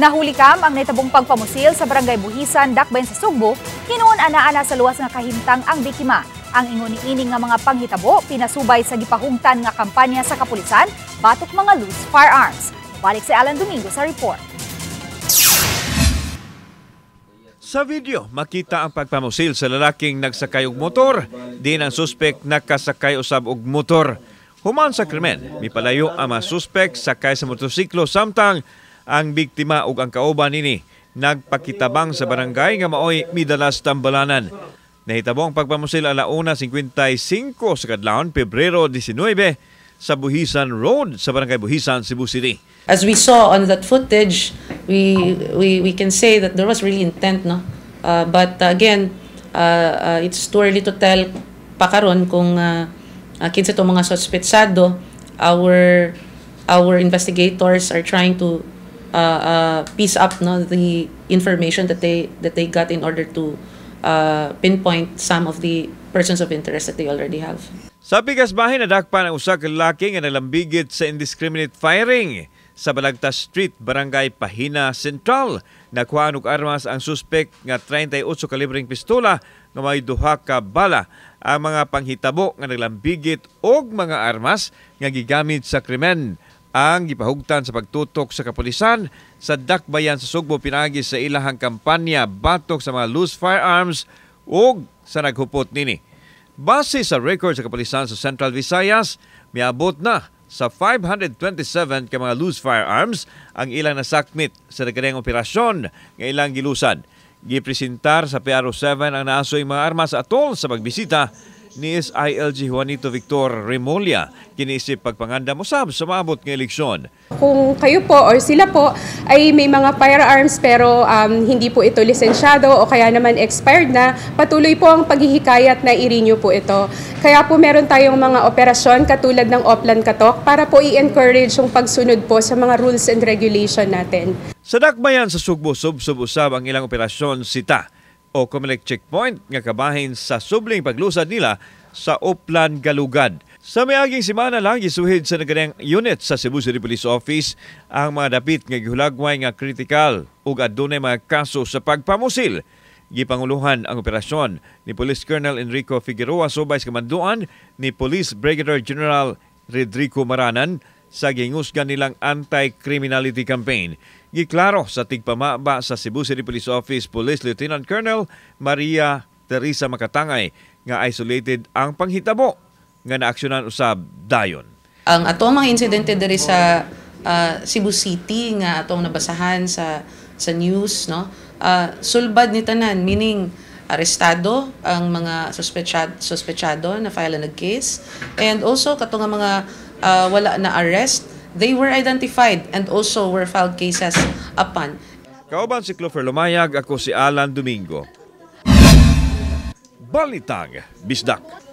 Nahuli kam ang nahitabong pagpamusil sa Barangay Buhisan, Dakbayan sa Sugbo, hinuon ana-ana sa luwas nga kahimtang ang biktima. Ang ingon niini nga mga panghitabo pinasubay sa gipahungtan nga kampanya sa kapulisan batok mga loose firearms. Balik si Alan Domingo sa report. Sa video, makita ang pagpamusil sa lalaking nagsakay og motor. Din ang suspek nakasakay usab og motor. Human sa krimen, mipalayo ang mga suspek sakay sa motorsiklo samtang ang biktima ug ang kauban nini nagpakitabang sa barangay nga maoy midalas tambalanan. Nahitabo ang pagpamusil 1:55 sa kadlawon, Pebrero 19, sa Buhisan Road sa Barangay Buhisan, Cebu City. As we saw on that footage, we can say that there was really intent, no? But again, it's too early to tell pa karon kung kinsa itong mga suspetsado. Our investigators are trying to piece up, no, the information that they got in order to pinpoint some of the persons of interest that they already have. Sa pikas bahin, nadakpan ang usa ka lalaki nga nalambigit sa indiscriminate firing sa Balagtas Street, Barangay Pahina Central. Nakuhaan og armas ang suspek nga 38 kalibreng pistola nga may duha ka bala. Ang mga panghitabo nga naglambigit og mga armas nga gigamit sa krimen ang gipahugtan sa pagtutok sa kapulisan sa Dakbayan sa Sugbo pinaagi sa ilahang kampanya batok sa mga loose firearms ug sa naghupot nini. Base sa record sa kapulisan sa Central Visayas, miabot na sa 527 ka mga loose firearms ang ilang nasakmit sa nagkareng operasyon nga ilang gilusan. Gipresentar sa PRO 7 ang naasoy mga armas atol sa pagbisita ni SILG Juanito Victor Remulla kini isip pagpangandam usab sa maabot nga eleksyon. Kung kayo po or sila po ay may mga firearms pero hindi po ito lisensyado o kaya naman expired na, patuloy po ang paghihikayat na i-renew po ito. Kaya po meron tayong mga operasyon katulad ng Oplan Katok para po i-encourage yung pagsunod po sa mga rules and regulation natin. Sa Dakbayan sa Sugbo, sub-sub usab ang ilang operasyon Sita o Comelec checkpoint nga kabahin sa subling paglusad nila sa Oplan Galugad. Sa miaging semana lang, gisuhid sa nagaring unit sa Cebu City Police Office ang mga dapit nga gihulagway nga critical ug adunay mga kaso sa pagpamusil. Gipanguluhan ang operasyon ni Police Colonel Enrico Figueroa subay sa kamanduan ni Police Brigadier General Rodrigo Maranan sa gihingusgan nilang anti-criminality campaign. Giklaro sa tigpamaba sa Cebu City Police Office, Police Lieutenant Colonel Maria Teresa Makatangay, nga isolated ang panghitabo nga naaksyonan usab dayon. Ang atong mga insidente diri sa Cebu City nga atong nabasahan sa news, no, sulbad ni tanan, meaning arestado ang mga suspetsado na file na case, and also kato nga mga wala na arrest, they were identified and also were filed cases upon. Kauban si Clover Lumayag, ako si Alan Domingo. Balitang Bisdak.